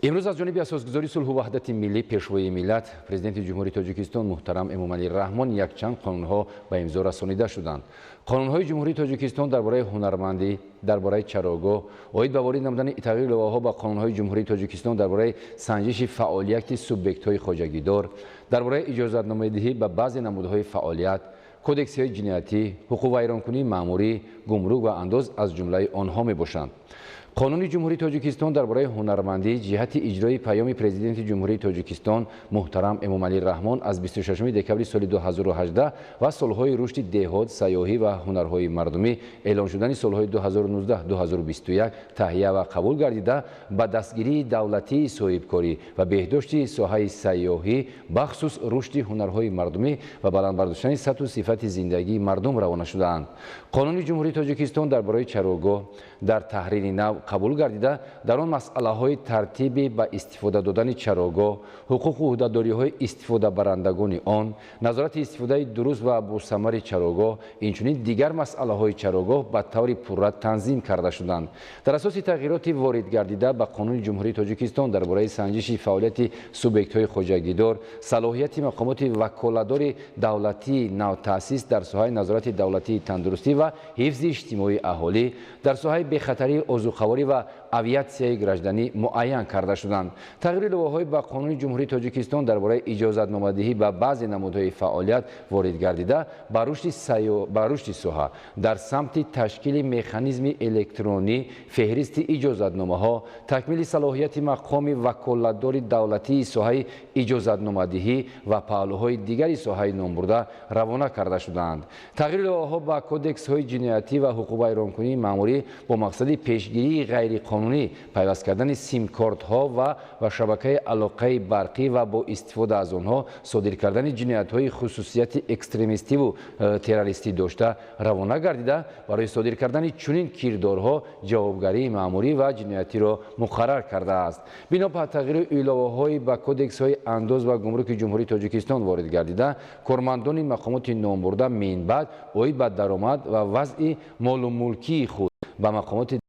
Имрӯз аз ҷониби асосгузори сулҳу ваҳдати миллӣ, Пешвои миллат, Президенти Ҷумҳурии Тоҷикистон муҳтарам Эмомалӣ Раҳмон якчанд қонунҳо ба имзо расонида шуданд. Қонунҳои Ҷумҳурии Тоҷикистон дар бораи ҳунармандӣ, дар бораи чарогоҳ, оид ба ворид намудани тағйиру иловаҳо ба қонунҳои Ҷумҳурии Тоҷикистон дар бораи санҷиши фаъолияти субъектҳои хоҷагидор, дар бораи иҷозатномадиҳӣ ба баъзе намудҳои фаъолият, кодексҳои ҷиноятӣ, ҳуқуқвайронкунии маъмурӣ, гумрук ва андоз аз ҷумлаи онҳо мебошанд. Қонуни Ҷумҳурии Тоҷикистон дар бораи ҳунармандӣ ҷиҳати иҷрои паёми Президенти Ҷумҳурии Тоҷикистон муҳтарам Эмомалӣ Раҳмон аз 26 декабри соли 2018 ва солҳои рушди деҳот, сайёҳӣ ва ҳунарҳои мардумӣ эълон шудани солҳои 2019-2021 таҳия ва қабул гардида, ба дастгирии давлатии соҳибкорӣ ва беҳдошти соҳаи сайёҳӣ, бахусус рушди ҳунарҳои мардумӣ ва баланд бардоштани сатҳу сифати зиндагии мардум равона шудаанд. Қонуни Ҷумҳурии Тоҷикистон дар бораи чарогоҳ дар таҳрири нав қабул гардида, дар он масъалаҳои тартиби ба истифода додани чарогоҳ, ҳуқуқу ӯҳдадориҳои истифодабарандагони он, назорати истифодаи дуруст ва босамари чарогоҳ, инчунин дигар масъалаҳои чарогоҳ ба таври пурра танзим карда шуданд. Дар асоси тағйироти ворид гардида ба Қонуни Ҷумҳурии Тоҷикистон дар бораи санҷиши фаъолияти субъектҳои хоҷагидор, салоҳияти мақомоти ваколатдори давлатии навтаъсис дар соҳаи назорати давлатии тандурустӣ ва ҳифзи иҷтимоии аҳолӣ, дар соҳаи бехатарии озуқаворӣ ва авиатсияи гражданӣ муайян карда шуданд. Тағйири иловаҳои ба Қонуни Ҷумҳурии Тоҷикистон дар бораи иҷозатномадиҳӣ ба баъзе намудҳои фаъолият ворид гардида, ба рушди соҳа дар самти ташкили механизми электронӣ, феҳристи иҷозатномаҳо, такмили салоҳияти мақоми ваколатдори давлатии соҳаи иҷозатномадиҳӣ ва паҳлӯҳои дигари соҳаи номбурда равона карда шудаанд. Тағйири иловаҳо ба кодексҳои ҷиноятӣ ва ҳуқуқвайронкунии маъмурӣ бо мақсади пешгирии ғайриқонунӣ пайваст кардани симкортҳо ва ба шабакаи алоқаи барқӣ ва бо истифода аз онҳо содир кардани ҷиноятҳои хусусияти экстремистиву террористӣ дошта равона гардида, барои содир кардани чунин кирдорҳо ҷавобгарии маъмурӣ ва ҷиноятиро муқаррар кардааст. Бино ба тағйиру иловаҳои ба кодексҳои андоз ва гумруки Ҷумҳурии Тоҷикистон ворид гардида, кормандони мақомоти номбурда минбаъд оид ба даромад ва вазъи молу мулкии худ ба мақомоти